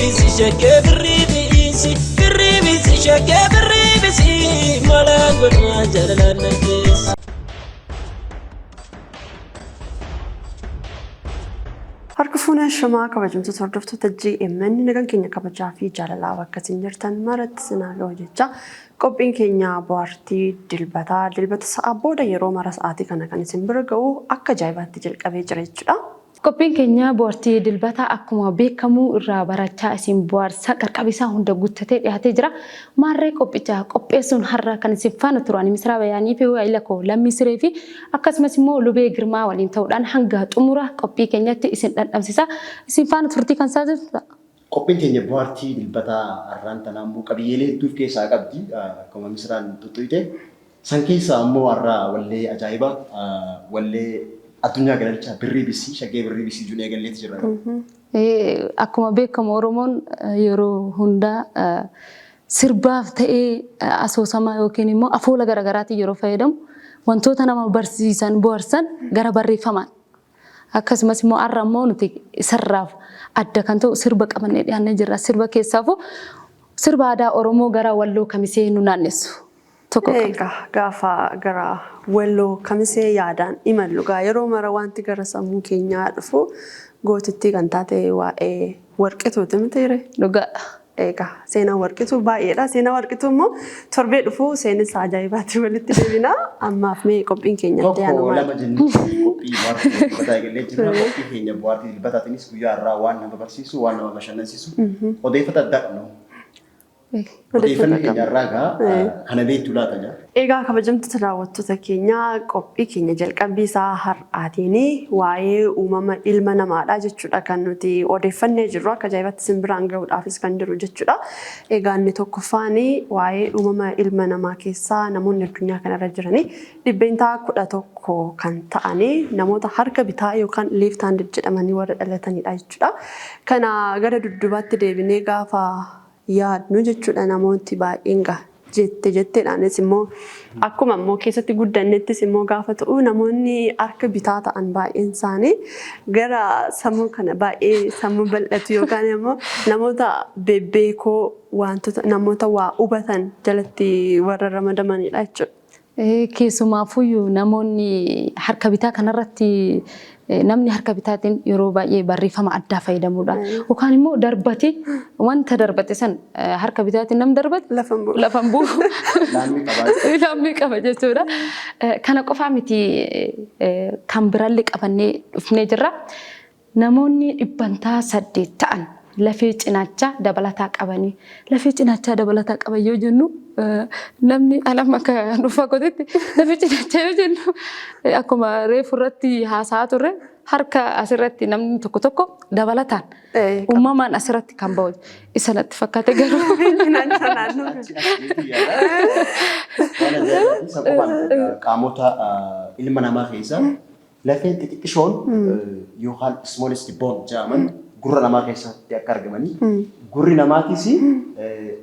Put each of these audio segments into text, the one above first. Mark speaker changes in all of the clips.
Speaker 1: bisi shaggee birrii bisi birrii bisi shaggee birrii bisi mala godhaa jaalalaan na keessa.
Speaker 2: Harka fuunee shamaa kabajamtoota hordoftoota GMN, nagaan keenya kabajaa fi jaalalaa bakka isin jirtan maratti sinaa gahu jecha, qophiin keenya bohaartii dilbataa dilbata sa'a booda yeroo mara sa'aatii kana kan isin bira gahu akka ajaa'ibaatti jalqabee jira jechuudha.
Speaker 3: Qophiin keenya bohaartii dilbataa akkuma beekamu irraa barachaa isin bohaarsaa qarqaba isaa hunda guuttatee dhiyaatee jira. Maarree qophicha qopheessuun har'a kan isin faana turan Misraa Bayaanii fi Waayila koo Lammii Siree fi akkasumas immoo Lubee Girmaa waliin ta'uudhaan hanga xumura qophii keenyatti isin dhandhamsisa. Isin faana turtii kan taasisu ta'a.
Speaker 4: Qophiin keenya bohaartii dilbataa har'aan tanaa immoo qabiyyeelee hedduu of keessaa qabdi. Akkuma Misraan xuxxuyte. San keessaa ammoo har'a wallee ajaa'ibaa, wallee addunyaa galalchaa, Birrii Bisii, Shaggee Birrii Bisii juun eegalleeti jirra.
Speaker 3: Akkuma beekamu Oromoon yeroo hundaa sirbaaf ta'ee asoosama yookiin immoo afoola garaagaraatiin yeroo fayyadamu wantoota nama barsiisan, bohaarsan gara barreeffamaan, akkasumas immoo har'a immoo nuti isarraaf adda kan ta'u sirba qabannee dhiyaannee jirra. Sirba keessaafuu sirba aadaa Oromoo gara Walloo Kamisee nu naannessu tokko qabna.
Speaker 2: Egaa gaafa gara Walloo Kamisee yaadaan imallu gaa yeroo mara wanti gara sammuu keenyaa dhufu gootittii kan taate waa'ee Warqituuti mitiire?
Speaker 3: Dhugaadha.
Speaker 2: Egaa seenaan Warqituu baay'eedha. Seenaa Warqituu immoo torbee dhufu seenessa ajaa'ibaatti walitti deebina. Ammaaf mee qophiin keenya itti aanu
Speaker 4: Tokko
Speaker 2: maali?
Speaker 4: Lama jennee qophii bohaartii dilbataa eegallee jirra. Qophii keenya bohaartii dilbataatiinis guyyaa har'aa waan nama barsiisu, waan nama bashannansiisu odeeffata addaa qabna. Odeeffannoo keenya har'aa egaa kana beektu laata jaa.
Speaker 2: Egaa kabajamtoota daawwattoota keenyaa, qophii keenya jalqabbii isaa har'aatiin waa'ee uumama ilma namaadha jechuudha kan nuti odeeffannee jirru, akka ajaa'ibaatti isin biraan gahuudhaafis kan jiru jechuudha. Egaa inni tokkoffaan waa'ee uumama ilma namaa keessaa namoonni addunyaa kanarra jiranii 11% kan ta'anii namoota harka bitaa yookaan left handed jedhamanii warra dhalatanidha jechuudha. Kana gara dudduubaatti deebinee gaafa yaadnu jechuudha, namooti baay'een gaa jette jetteedhaanis immoo akkuma immoo keessatti guddannettis immoo gaafa ta'u, namoonni harka bitaa ta'an baay'een isaanii gara sammuu kana baay'ee sammuu bal'atu yookaan immoo namoota bebbeekoo, wantoota namoota waa hubatan jalatti warra ramadamanidha jechuudha.
Speaker 3: Keessumaafuyyuu namoonni harka bitaa kanarratti, namni harka bitaatiin yeroo baay'ee barreeffama addaa fayyadamuudha. Yookaan immoo darbate, wanta darbate san harka bitaatiin nam darbate
Speaker 2: lafa hin bu'u.
Speaker 3: Lafa hin bu'u.
Speaker 4: Laammii qabaa.
Speaker 3: Laammii qaba jechuudha. Kana qofaa miti, kan birallee qabannee dhufnee jirra. Namoonni 8% ta'an lafee cinaachaa dabalataa qabanii. Lafee cinaachaa dabalataa qaban yoo jennu, namni alam akka dhuunfaa kootitti lafee cinaachaa yoo jennu, akkuma reefu irratti haasa'aa turre, harka asirratti namni tokko tokko dabalataan uumamaan asirratti kan bahu isa natti fakkaate garuu.
Speaker 2: Cinaacha naannoo.
Speaker 4: Achi as geetii yaada. Waan ajaa'ibaati. Isa qofaan qaamota ilma namaa keessaa lafeen xixiqqishoon yookaan smallest bone jedhaman gurra namaa keessatti akka argamanii, gurri namaatis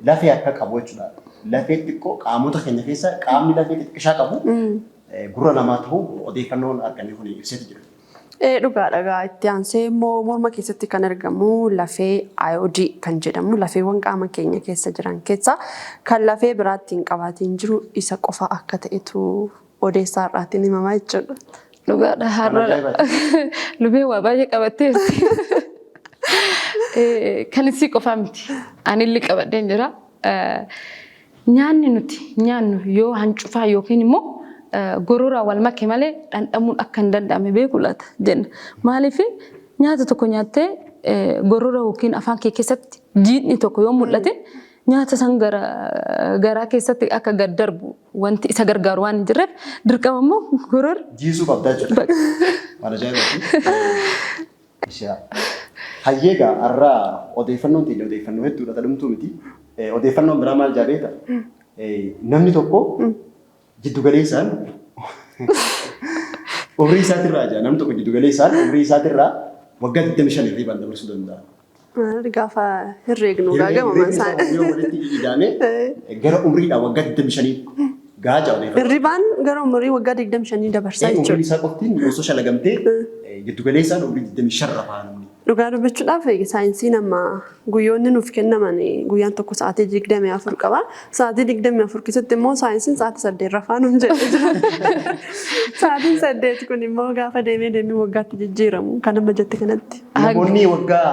Speaker 4: lafee akka qabu jechuudha. Lafee xixiqqoo qaamota keenya keessaa qaamni lafee xixiqqishaa qabu gurra namaa ta'uu odeeffannoon arganne kun ibseeti jira.
Speaker 2: Dhugaadha gaa, itti aansee immoo morma keessatti kan argamu lafee iodii kan jedhamu, lafeewwan qaama keenya keessa jiran keessaa kan lafee biraatti hin qabaatiin jiru isa qofa akka ta'etu odeessaa har'aatiin himamaa jechuudha.
Speaker 3: Dhugaadha, har'a
Speaker 4: Ajaa'ibaati.
Speaker 3: Lubee waa baay'ee qabatteerti. Kan isii qofaa miti. Anillee qabadheen jira. Nyaanni nuti nyaannu yoo hancufaa yookiin immoo gorora wal make malee dhandhamuun akka hin danda'amne beeku laata jenna. Maaliif, nyaata tokko nyaattee gorora yookiin afaan kee keessatti jiidhni tokko yoo mul'ate, nyaata san gara garaa keessatti akka gad darbu wanti isa gargaaru waan hin jirreef, dirqama immoo gorora
Speaker 4: Jiisuu qabdaa jechuudha. Waan ajaa'ibaati. Ishaa. Hayyee egaa har'a odeeffannoon teenya odeeffannoo hedduudha, tadhumtuu miti. Odeeffannoon biraa maal jaa beekta? Namni tokko jiddu galeessaan umrii isaatirraa jaa, namni tokko jiddu galeessaan umrii isaatirraa waggaa 25 hirribaan dabarsuu danda'a.
Speaker 2: Maal, gaafa herreegnu gaa gamaman
Speaker 4: Hirribni
Speaker 2: isaa
Speaker 4: isaa yoo walitti ida'ame gara umriidhaa waggaa 25 gahaa jaa odeeffannoo.
Speaker 2: Hirribaan gara umurii waggaa 25 dabarsaa
Speaker 4: Umriin
Speaker 2: jechuudha.
Speaker 4: isaa qoftiin osoo shalagamtee jiddu galeessaan umrii 25 rafaa namni.
Speaker 2: Dhugaa dubbachuudhaaf saayinsiin amma guyyoonni nuuf kennaman guyyaan tokko sa'aatii 24 qaba. Sa'aatii 24 keessatti immoo saayinsiin sa'aatii 8 rafaa nuun jedhee jira. Sa'aatiin 8 kun immoo gaafa deemee deemee waggaatti jijjiiramu kan amma jette kanatti.
Speaker 4: Namoonni waggaa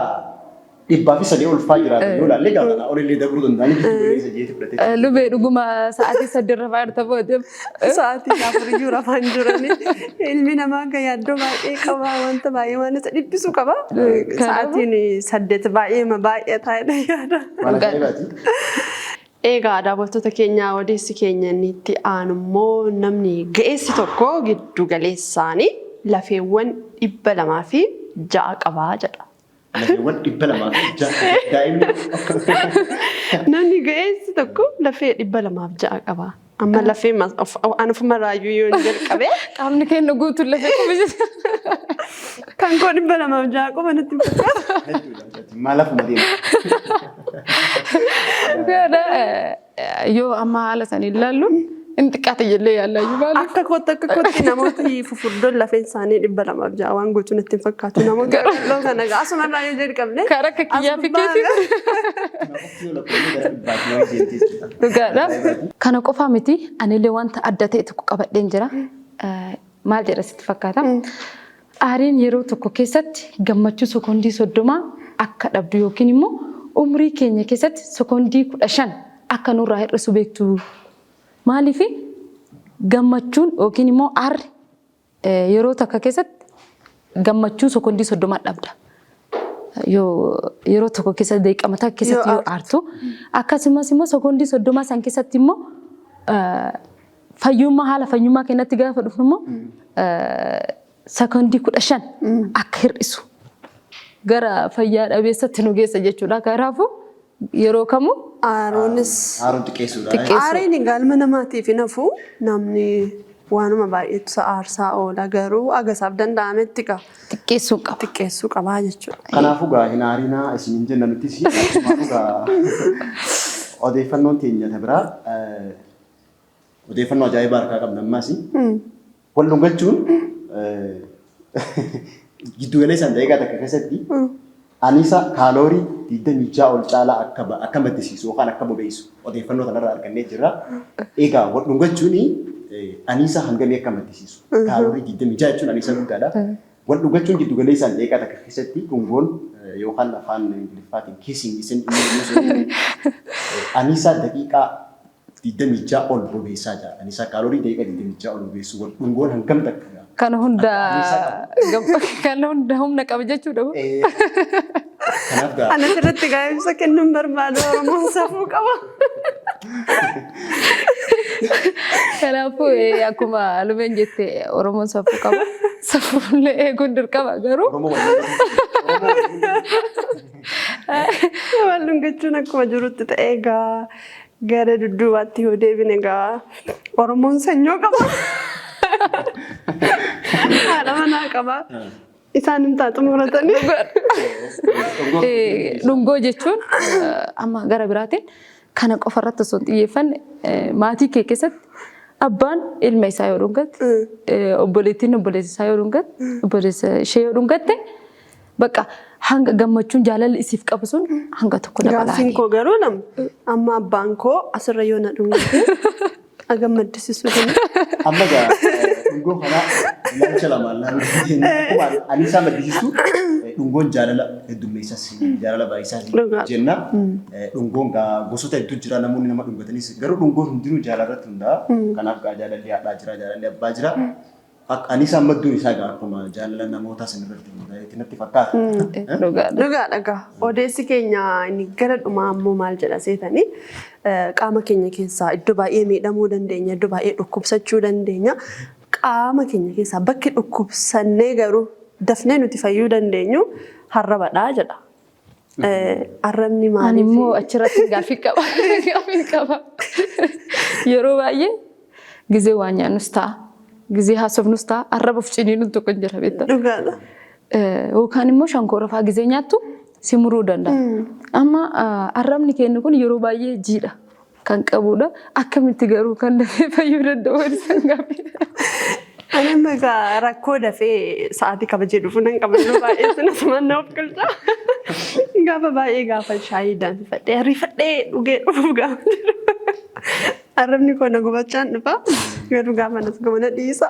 Speaker 4: 103 ulfaa jiraatan yoo ilaalle gaafa kanaa olillee dabruu danda'anii giddu galeessa jeeti fudhatee.
Speaker 3: Lubee dhuguma sa'aatii 8 rafaa jirta booda.
Speaker 2: Sa'aatii 4 iyyuu rafaa hin jirani. Ilmi namaa akka yaaddoo baay'ee qaba, wanta baay'ee waan isa dhiphisu qaba. Sa'aatiin 8 baay'ee baay'ee taa'edha yaada.
Speaker 4: Waan ajaa'ibaati.
Speaker 2: Egaa daawwattoota keenya, odeessi keenya inni itti aanu immoo namni ga'eessi tokko giddu galeessaanii lafeewwan 206 qabaa jedha.
Speaker 4: Lafeewwan 206 daa'imni.
Speaker 2: Namni ga'eessi tokko lafee 206 qaba. Amma lafee an ofuma raayyuu yoo hin jalqabe.
Speaker 3: Qaamni keenya guutuun lafee qofa jira.
Speaker 2: Kan koo 206 qofa natti fakkaata.
Speaker 4: Maal lafuma deema?
Speaker 3: Dhugaadha. Yoo amma haala sanii ilaallu inni xiqqaate jellee yaallayyuu maaliif?
Speaker 2: Akka kootti namooti fufurdoon lafeen isaanii 206 waan guutuu natti hin fakkaatu. Namoota qal'oo kana egaa asumarraa yoo jalqabne.
Speaker 3: Karaa akka kiyyaa fi keetii. Dhugaadha. Kana qofaa miti, anillee wanta adda ta'e tokko qabadheen jira. Maal jedha sitti fakkaata? Aariin yeroo tokko keessatti gammachuu sekoondii 30 akka dhabdu yookiin immoo umrii keenya keessatti sekoondii 15 akka nurraa hir'isu beektu. Maaliif gammachuun yookiin immoo aarri yeroo takka keessatti gammachuu sekoondii 30 dhabda. Yoo yeroo tokko keessatti, daqiiqaa mataa keessatti yoo aartu, akkasumas immoo sekoondii 30 san keessatti immoo fayyummaa, haala fayyummaa keenyatti gaafa dhufnu immoo sekoondii 15 akka hir'isu gara fayyaa dhabeessatti nu geessa jechuudha. Kanaafuu yeroo kamuu
Speaker 2: Aaronis
Speaker 4: Aaroon xiqqeessuudha.
Speaker 3: Xiqqeessuu.
Speaker 2: Aariin galma namaatiif hin hafu, namni waanuma baay'eetu isa aarsaa oola, garuu agasaaf danda'ametti qaba.
Speaker 3: Xiqqeessuu qaba.
Speaker 2: Xiqqeessuu qabaa jechuudha.
Speaker 4: Kanaafuu gaa hin aarinaa isiniin jenna nutis. Akkasumas gaa odeeffannoon teenya ta biraa odeeffannoo ajaa'ibaa harkaa qabna ammas. Wal dhungachuun giddu galeessaan daqiiqaa takka keessatti anisa kaaloorii 26 ol caalaa akka maddisiisu yookaan akka bobeessu odeeffannoo kanarraa argannee jirra. Egaa wal dhungachuun anisa hangamii akka maddisiisu, kaaloorii 26 jechuun anisa guddaadha. Wal dhungachuun giddu galeessaan daqiiqaa takka keessatti dhungoon yookaan afaan Ingiliffaatiin kissing isin anisa daqiiqaa 26 ol bobeessaa jira. Anisa kaaloorii daqiiqaa 26 ol bobeessu wal dhungoon hangam takka?
Speaker 3: Kana hunda humna qaba jechuudha.
Speaker 4: Kanaaf gaa
Speaker 2: Ana asirratti gaa ibsa kennuun barbaadu, Oromoon safuu qaba.
Speaker 3: Kanaafuu akkuma lubeen jette Oromoon safuu qaba. Safuullee eeguun dirqama garuu.
Speaker 4: Oromoo wal
Speaker 2: Wal dhungachuun akkuma jirutti ta'e, egaa gara dudduubaatti yoo deebine egaa Oromoon sanyoo qaba. Haadha manaa qaba. Isaan hin taa xumuratanii.
Speaker 3: Dhungoo jechuun amma gara biraatiin kana qofa irratti osoo hin xiyyeeffanne, maatii kee keessatti abbaan ilma isaa yoo dhungate, obboleettiin obboleessa isaa yoo dhungatte, obboleessa ishee yoo dhungatte, bakka hanga gammachuun jaalalli isiif qabu sun hanga tokko dabalaa.
Speaker 2: Gaaffiin koo garuu lama. Amma abbaan koo asirra yoo na dhungate hagam maddisiisuu danda'a?
Speaker 4: Amma gaa dhungoo kana ilaalcha lamaan laaluu dandeenya. Akkuma anniisaa maddisiistu, dhungoon jaalala heddummeessas, jaalala baay'isaas jenna. Dhungoon gaa gosoota hedduu jira, namoonni nama dhungatanis garuu dhungoon hundinuu jaalala irratti hundaa'a. Kanaaf gaa jaalalli haadhaa jira, jaalalli abbaa jira. Akka anniisaan madduun isaa gaa akkuma jaalala namootaa san irratti hundaa'e natti fakkaata.
Speaker 3: Dhugaadha.
Speaker 2: Dhugaadha gaa. Odeessi keenya inni gara dhumaa ammoo maal jedha seetanii? Qaama keenya keessaa iddoo baay'ee miidhamuu dandeenya, iddoo baay'ee dhukkubsachuu dandeenya. Qaama keenya keessaa bakki dhukkubsannee garuu dafnee nuti fayyuu dandeenyu arrabadha jedha. Arrabni
Speaker 3: Ani
Speaker 2: maaliif?
Speaker 3: immoo achirratti gaaffii qaba. Gaaffii qaba. Yeroo baay'ee gizee waan nyaannus ta'a, gizee haasofnus ta'a, arraba of ciniinuun tokko hin jira, beektaa.
Speaker 2: Dhugaadha.
Speaker 3: Yookaan immoo shankoora fa'aa gizee nyaattu si muruu danda'a. Amma arrabni keenya kun yeroo baay'ee jiidha kan qabudha. Akkamitti garuu kan dafee fayyuu danda'u isaan gaaffii.
Speaker 2: Ani amma egaa rakkoo dafee sa'aatii kabajee dhufu nan qaba, yeroo baay'ee sana simannaa of galcha. Gaafa baay'ee gaafa shaayii danfifadhee ariifadhee dhugee dhufuuf gaafa jiru. Arrabni koo na gubachaan dhufa. Garuu gaafa nas gahu na dhiisa.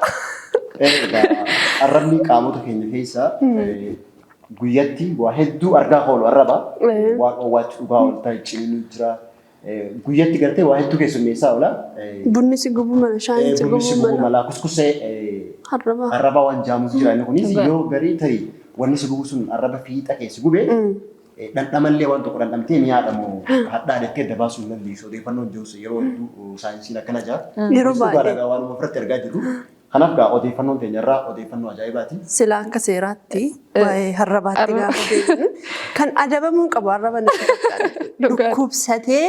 Speaker 4: Egaa arrabni qaamota keenya keessaa guyyatti waa hedduu argaa oolu arraba. Waan owwaatti dhugaa ooltaa ciniinuu jira. Guyyatti gartee waa hedduu keessummeessaa oola.
Speaker 2: Bunni si gubuu mala, shaayiin si
Speaker 4: Bunni si
Speaker 2: gubuu
Speaker 4: gubuu
Speaker 2: mala.
Speaker 4: mala, kuskusee
Speaker 2: Arraba.
Speaker 4: Arraba waan jaamutu jira. Inni kunis yoo garii tarii wanni si gubu sun arraba fiixa kee si gube, dhandhamallee waan tokko dhandhamtee mi'aadha moo hadhaa jettee adda baasuu hin dandeessu. Odeeffannoon jirus yeroo hedduu saayinsiin akkana jaa.
Speaker 2: Yeroo
Speaker 4: Kunis
Speaker 2: baay'ee.
Speaker 4: dhugaadha, waanuma ofirratti argaa jirru. Kanaaf gaa odeeffannoon teenya irraa odeeffannoo ajaa'ibaati.
Speaker 2: Silaa akka seeraatti waa'ee arrabaatti gaafa deemnu kan adabamuu qabu arraba natti fakkaata. Dhukkubsatee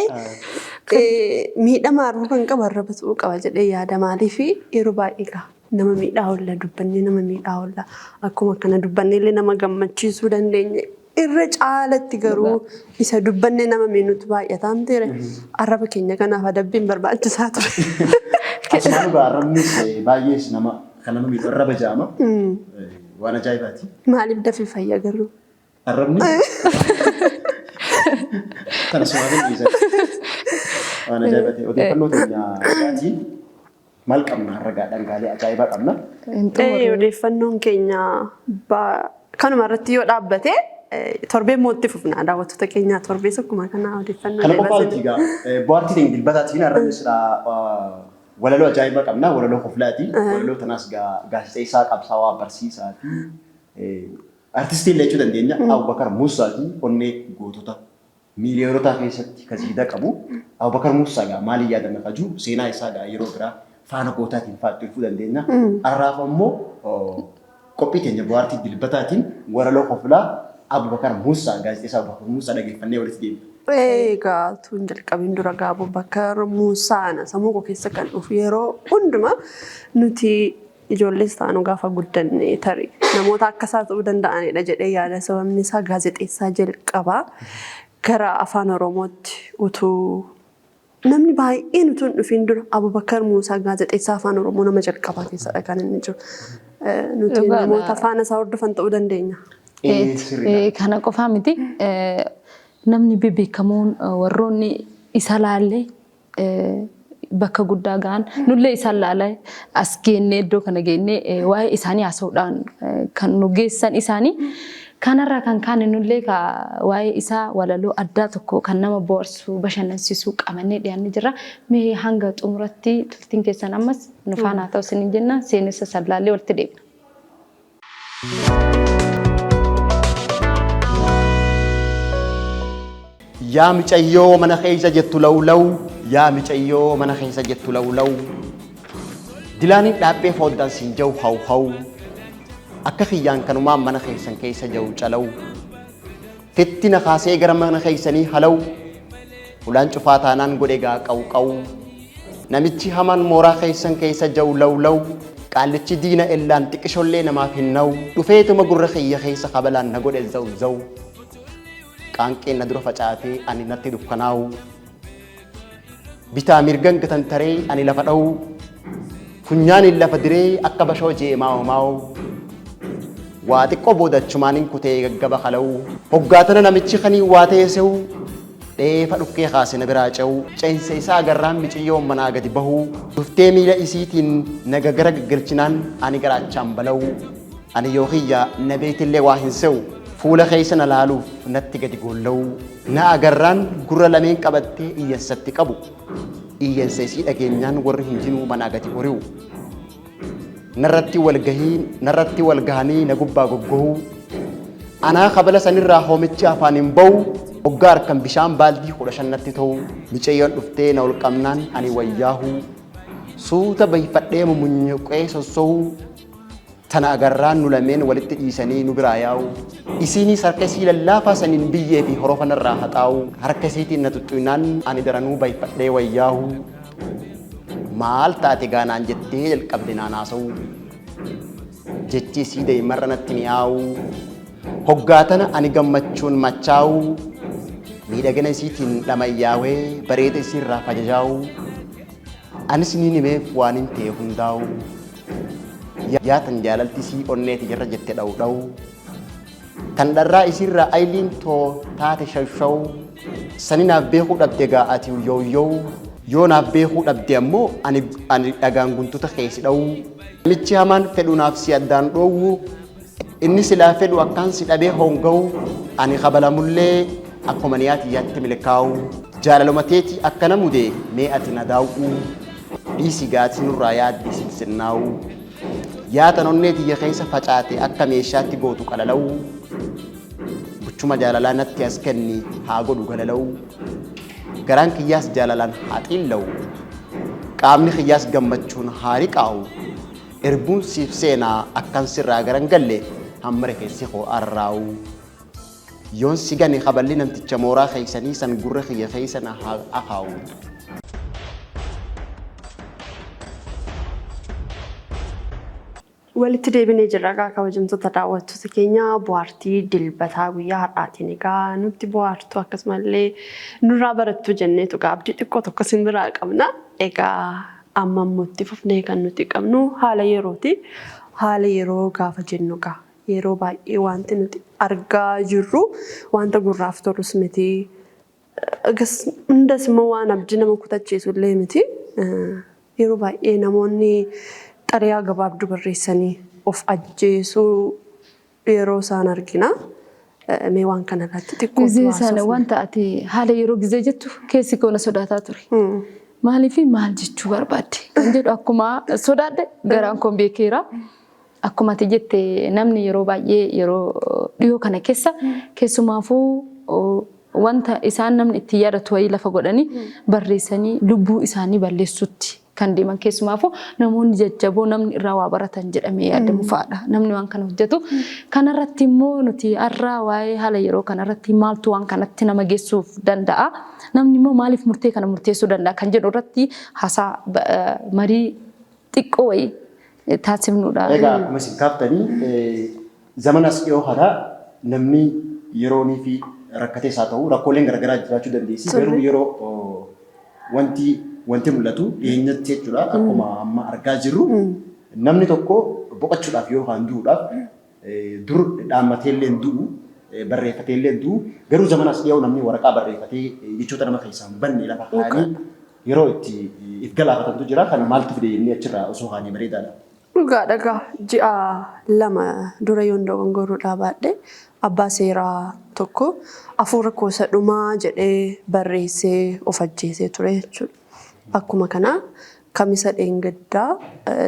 Speaker 2: miidhama arguu kan qabu arraba ta'uu qaba jedhee yaada. Maaliif, yeroo baay'ee gaa nama miidhaa oolla, dubbannee nama miidhaa oolla, akkuma kana dubbannee illee nama gammachiisuu dandeenya. Irra caalatti garuu isa dubbannee nama miinutu baay'ataa mitiire? Arraba keenya kanaaf adabbiin barbaachisaa ture.
Speaker 4: Asumaan dhugaa arrabnis baay'ees nama kan nama miidhu arraba jaama. Waan ajaa'ibaati.
Speaker 2: Maaliif dafee fayya garuu?
Speaker 4: Arrabni kana sumaa kan dhiisan. Waan ajaa'ibaati. Odeeffannoo teenya dhugaatiin maal qabna har'a? Gaa dhangaalee ajaa'ibaa qabna.
Speaker 3: Hin xumurre.
Speaker 2: Odeeffannoon keenya kanuma irratti yoo dhaabbate, torbee immoo itti fufna. Daawwattoota keenyaa, torbee tokkuma kana odeeffannoo
Speaker 4: Kana qofaa
Speaker 2: ajaa'ibaa
Speaker 4: miti egaa, bohaartii teenya dilbataatiin har'a silaa walaloo ajaa'ibaa qabna. Walaloo koflaati. Walaloo tanaas gaa gaazexeessaa, qabsaawaa, barsiisaa fi artistii illee jechuu dandeenya. Abubakar Muusaati, onnee gootota miiliyoonota keessatti kasiida qabu. Abubakar Muusaa gaa maaliin yaadanna kaju, seenaa isaa gaa yeroo biraa faana gootaatiin fa'aa dhufuu dandeenya. Har'aaf ammoo qophii teenya bohaartii dilbataatiin walaloo koflaa Abubakar Muusaa, gaazexeessaa Abubakar Muusaa dhageeffannee walitti deemna.
Speaker 2: Egaa tun jalqabiin dura gaa Abubakar Muusaa sammuu koo keessa kan dhufu, yeroo hundumaa nuti ijoollees taanu gaafa guddanne tarii namoota akka isaa ta'uu danda'anidha jedhee yaada. Sababni isaa gaazexeessaa jalqabaa gara afaan Oromootti utuu namni baay'een utuu hin dhufiin dura Abubakar Muusaa gaazexeessaa afaan Oromoo nama jalqabaa keessadha kan inni jiru. Nuti
Speaker 3: Dhugaadha.
Speaker 2: namoota faana isaa hordofan ta'uu dandeenya.
Speaker 4: Sirriidha.
Speaker 3: Kana qofaa miti. Namni bebeekamoon warroonni isa laallee bakka guddaa ga'an, nullee isaan laalee as geennee, iddoo kana geennee waa'ee isaanii haasa'uudhaan kan nu geessan isaanii. Kanarraa kan kaane nullee waa'ee isaa walaloo addaa tokko kan nama bohaarsu, bashannansiisuu qabannee dhiyaannee jirra. Mee hanga xumuratti turtiin keessan ammas nu faana haa ta'u isiniin jenna. Seenessa san laallee walitti deebina.
Speaker 4: Yaa micayyoo mana keessa jettu lawlaw, yaa micayyoo mana keessa jettu lawlaw. Dilaaniin dhaabbee fooddaan siin jau haw haw. Akka kiyyaan kanumaan mana keessan keessa jau calaw. Fitti na kaasee gara mana keessanii halaw. Ulaan cufaa taanaan godhe gaa qaw qaw. Namichi hamaan mooraa keessan keessa jau lawlaw. Qaallichi diina ellaan xiqishollee namaaf hin na'u. Dhufeetuma gurra kiyya keessa kabalaan na godhe zaw zaw. Qaanqeen na dura facaatee ani natti dukkanaa'u. Bitaa mirgan gatantaree ani lafa dha'u. Funyaaniin lafa diree akka bashoo jee maa'u maa'u. Waa xiqqoo booda achumaaniin kutee gaggaba kala'u. Hoggaatana namichi kanii waa ta'e se'u. Dheefa dhukkee kaase na biraa ce'u. Ceensa isaa agarraan miciyyoon manaa gadi bahu. Dhuftee miila isiitiin na gagara gaggalchinaan ani garaachaan bala'u. Ani yoo kiyya na beektillee waa hin se'u. Fuula keessa na laaluuf natti gadi goolla'u. Na agarraan gurra lameen qabattee iyyansatti qabu. Iyyansa isii dhageenyaan warri hundinuu manaa gadi hori'u. Narratti wal gahanii na gubbaa goggohu. Anaa kabala sanirraa hoomichi afaan hin ba'u. Hoggaa harkan bishaan baaldii 15 natti ta'u. Micayyoon dhuftee na ol qabnaan ani wayyaahu. Suuta bayfadhee mumunyuqee sossohu. Tana agarraan nu lameen walitti dhiisanii nu biraa yaa'u. Isiinis harka isii lallaafaa saniin biyyee fi horofa narraa haxaa'u. Harka isiitiin na xuxxuynaan ani daranuu bayfadhee wayyaahu. Maal taate gaa naan jettee jalqabde naan haasa'u. Jechi isii deemarra natti mi'aawu. Hoggaa tana ani gammachuun machaa'u. Miidhagina isiitiin dhamayyaawee bareeda isiirraa fajajaa'u. Anis niin himeef waan hin ta'e hundaa'u. Yaa tan jaalalti sii onneeti jirra jette dha'u dha'u. Tan dharraa isiirraa ayiliin too taate shawshaw. Sani naaf beekuu dhabde gaa ati yooyyoo. Yoo naaf beekuu dhabde ammoo ani dhagaan guntuta keessi dha'u. Namichi hamaan fedhu naaf si addaan dhoowwu. Inni silaa fedhu akkaan si dhabee honga'u. Ani kabalamullee akkuma niyaatiyyaatti milkaa'u. Jaalaluma teetii akkana mude mee ati na daaw'u. Dhiisi gaatii nurraa yaaddi sinsinnaa'u. Yaa tan onnee tiyya keessa facaate akka meeshaatti gootu qalala'u. Buchuma jaalalaa natti as kenni haa godhu galala'u. Garaan kiyyaas jaalalaan haa xiilla'u. Qaamni kiyyaas gammachuun haa riqaa'u. Erbuun siif seenaa akkan sirraa garan galle hamma rifeensi koo arraa'u. Yoon si gane kaballi namticha mooraa keessanii san gurra kiyya keessa na haa akaa'u.
Speaker 2: Walitti deebinee jirra egaa kabajamtoota daawwattoota keenya bohaartii dilbataa guyyaa har'aatiin egaa nutti bohaartu akkasumallee nurraa barattu jenneetu egaa abdii xiqqoo tokko isin biraa qabna. Egaa amma immoo itti fufnee kan nuti qabnu haala yerooti. Haala yeroo gaafa jennu egaa yeroo baay'ee wanti nuti argaa jirru wanta gurraaf tolus miti. Hundas immoo waan abdii nama kutachiisu illee miti. Yeroo baay'ee namoonni xalayaa gabaabduu barreessanii of ajjeesuu yeroo isaan argina. Mee waan kana irratti xiqqoo
Speaker 3: Gizee sana wanta ati haala yeroo gizee jettu keessi koo na sodaataa ture. Maaliif maal jechuu barbaadde kan jedhu akkuma sodaadhe garaan koon beekeera. Akkuma ati jette namni yeroo baay'ee yeroo dhiyoo kana keessa keessumaafuu wanta isaan namni itti yaadatu wayii lafa godhanii barreessanii lubbuu isaanii balleessutti kan deeman keessumaafuu namoonni jajjaboo namni irraa waa baratan jedhamee yaadamu fa'aadha. Namni waan kana hojjetu. Kanarratti immoo nuti har'a waa'ee haala yeroo kanarratti maaltu waan kanatti nama geessuuf danda'a? Namni immoo maaliif murtee kana murteessuu danda'a kan jedhu irratti haasaa marii xiqqoo wayii taasifnudha.
Speaker 4: Egaa akkuma isin kaaftanii zamana as dhiyoo kana namni yeroonii fi rakkatees haa ta'u rakkooleen garaagaraa jiraachuu dandeessi. Garuu yeroo wanti mul'atu dhiyeenyatti jechuudha. Akkuma amma argaa jirru namni tokko boqochuudhaaf yookaan du'uudhaaf dur dhaammatee illee du'u barreeffatee illee du'u garuu zamana as dhiyoo namni waraqaa barreeffatee jechoota nama keessaa hin banne lafa kaa'anii yeroo itti if galaafatantu jira. Kana maaltu fide jennee achirraa osoo kaanee bareedaadha.
Speaker 2: Dhugaa dhagaa ji'a 2 dura yoon dogongoruu dhaabaadhe abbaa seeraa tokko hafuura koosa dhumaa jedhee barreessee of ajjeesee ture jechuudha. Akkuma kana kamisa dheengaddaa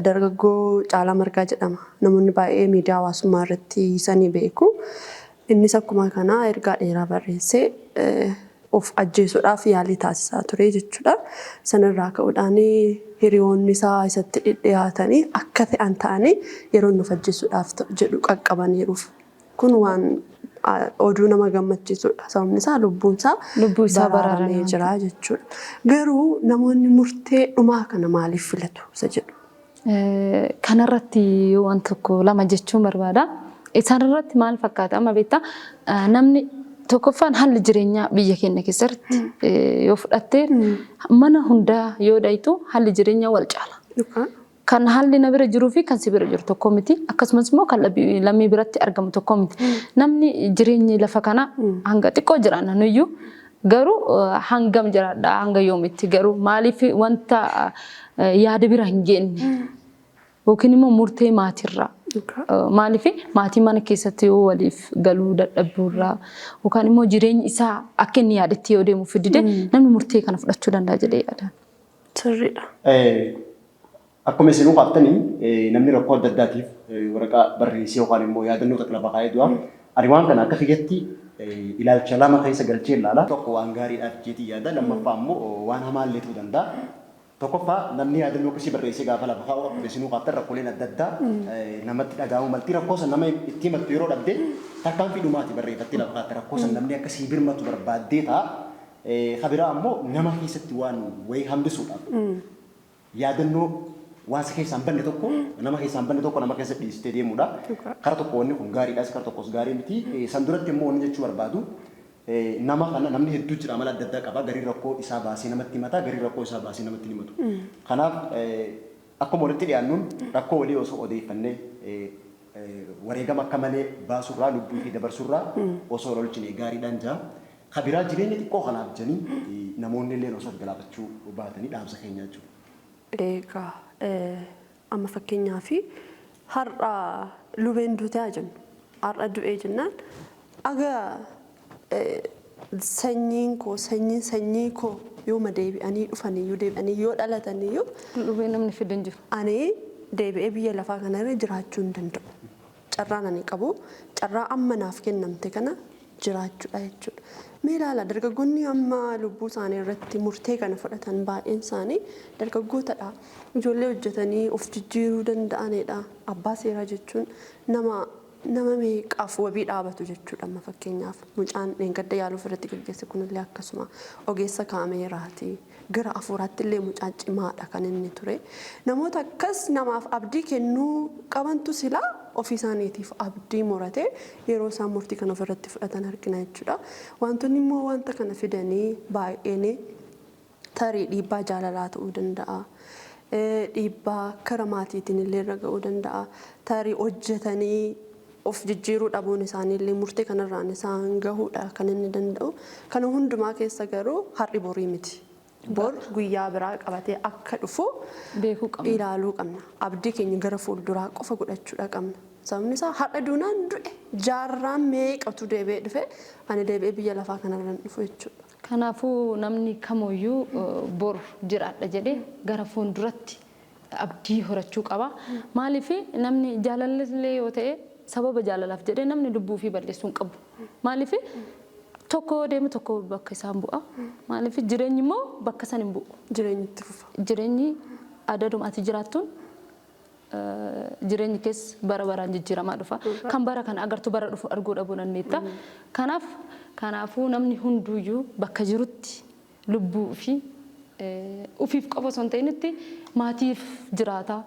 Speaker 2: dargaggoo Caalaa Margaa jedhama. Namoonni baay'ee miidiyaa hawaasummaa irratti isa ni beeku. Innis akkuma kana ergaa dheeraa barreessee of ajjeesuudhaaf yaalii taasisaa ture jechuudha. Sanarraa ka'uudhaan hiriyoonni isaa isatti dhidhiyaatanii akka ta'an ta'anii yeroo inni of ajjeesuudhaaf jedhu qaqqabaniiruuf. Kun waan oduu nama gammachiisudha. Sababni isaa lubbuun isaa
Speaker 3: Lubbuu isaa
Speaker 2: baraaramee
Speaker 3: baraaramee
Speaker 2: jira jechuudha. Garuu namoonni murtee dhumaa kana maaliif filatu isa jedhu.
Speaker 3: Kanarratti waan tokko lama jechuun barbaada. Isaan irratti maal fakkaata amma beektaa namni tokkoffaan haalli jireenyaa biyya keenya keessatti yoo fudhatte mana hundaa yoo dhayitu haalli jireenyaa wal caala. Kan haalli na bira jiruu fi kan si bira jiru tokko miti. Akkasumas immoo kan lammii biratti argamu tokko miti. Namni jireenyi lafa kana hanga xiqqoo jiraanna nuyyuu garuu hangam jiraadha hanga yoomitti garuu maaliif wanta yaada bira hin geenye yookiin immoo murtee maatirraa. Maaliif maatii mana keessatti yoo waliif galuu dadhabuurraa yookaan immoo jireenyi isaa akka inni yaadetti yoo deemu fidide namni murtee kana fudhachuu danda'a jedhee yaada.
Speaker 2: Sirriidha.
Speaker 4: Akkuma isinuu kaaftanii namni rakkoo adda addaatiif waraqaa barreessee yookaan immoo yaadannoo takka lafa kaa'ee du'a. Ani waan kana akka kiyyatti ilaalcha lama keessa galchee ilaala. Tokko waan gaariidhaaf jeetii yaada. Lammaffaa immoo waan hamaallee ta'uu danda'a. Tokkoffaa namni yaadannoo akkasii barreessee gaafa lafa kaa'u akkuma isinuu kaaftan rakkooleen adda addaa namatti dhaga'amuu malti. Rakkoo san nama itti himattu yeroo dhabde tarkaanfii dhumaati barreeffattee lafa kaa'atte. Rakkoo san namni akkasii birmatu barbaaddee ta'a. Ka biraa ammoo nama keessatti waan wayii hambisuudhaaf yaadannoo waan si keessaa hin banne tokko nama keessaa hin banne tokko nama keessa dhiistee deemuudha. Kara tokko wanni kun gaariidhaas kara tokkos gaarii miti. San duratti immoo wanni jechuu barbaadu nama kana namni hedduu jira amala adda addaa qaba. Gariin rakkoo isaa baasee namatti himata, gariin rakkoo isaa baasee namatti hin himatu. Kanaaf Akkuma walitti dhiyaannuun rakkoo walii osoo odeeffannee wareegama akka malee baasurraa lubbuu fi dabarsurraa osoo olchine gaariidhaan jira. Ka biraa jireenya xiqqoo kanaaf jedhanii namoonni illee osoo of galaafachuu baatanii dhaamsa keenya jechuudha.
Speaker 2: Egaa amma fakkeenyaaf har'a lubeen duutee haa jennu. Har'a du'ee jennaan aga sanyiin koo sanyiin sanyii koo yooma deebi'anii dhufaniyyuu deebi'anii yoo dhalataniyyuu
Speaker 3: Lubee namni fidu hin jiru.
Speaker 2: Ani deebi'ee biyya lafaa kanarra jiraachuu hin danda'u. Carraan ani qabu carraa amma naaf kennamte kana jiraachuudha jechuudha. Mee ilaala dargaggoonni amma lubbuu isaanii irratti murtee kana fudhatan baay'een isaanii dargaggootadha. Ijoollee hojjetanii of jijjiiruu danda'anidha. Abbaa seeraa jechuun nama nama meeqaaf wabii dhaabatu jechuudha. Amma fakkeenyaaf mucaan dheengadda yaaluuf irratti gaggeesse kunillee akkasuma ogeessa kaameeraati. Gara afuuraatti illee mucaa cimaadha kan inni ture. Namoota akkas namaaf abdii kennuu qabantu silaa ofii isaaniitiif abdii muratee yeroo isaan murtii kana ofirratti fudhatan argina jechuudha. Wantoonni immoo wanta kana fidanii baay'een tarii dhiibbaa jaalalaa ta'uu danda'a. Dhiibbaa kara maatiitiin illee irra ga'uu danda'a. Tarii hojjetanii of jijjiiruu dhabuun isaanii illee murtee kanarraan isaan gahuudha kan inni danda'u. Kana hundumaa keessa garuu har'i borii miti. Bor guyyaa biraa qabatee akka dhufu
Speaker 3: Beekuu qabna.
Speaker 2: ilaaluu qabna. Abdii keenya gara fuulduraa qofa godhachuudha qabna. Sababni isaa har'a duunaan du'e jaarraan meeqatu deebi'ee dhufe ani deebi'ee biyya lafaa kanarra hin dhufu jechuudha.
Speaker 3: Kanaafuu namni kamuyyuu bor jiraadha jedhee gara fuulduratti abdii horachuu qaba. Maaliif namni jaalallee yoo ta'e sababa jaalalaaf jedhee namni lubbuu fi balleessuu hin qabu. Maaliif tokko deemu tokko bakka isaan bu'a. Maaliif jireenyi immoo bakka san hin bu'u.
Speaker 2: Jireenyi itti fufa.
Speaker 3: Jireenyi adaduma ati jiraattuun jireenyi keessa bara baraan jijjiiramaa dhufa. Kan bara kana agartu bara dhufu arguu dhabuu dandeetta. Kanaaf kanaafuu namni hunduyyuu bakka jirutti lubbuu fi ofiif qofa osoo hin ta'initti maatiif jiraata,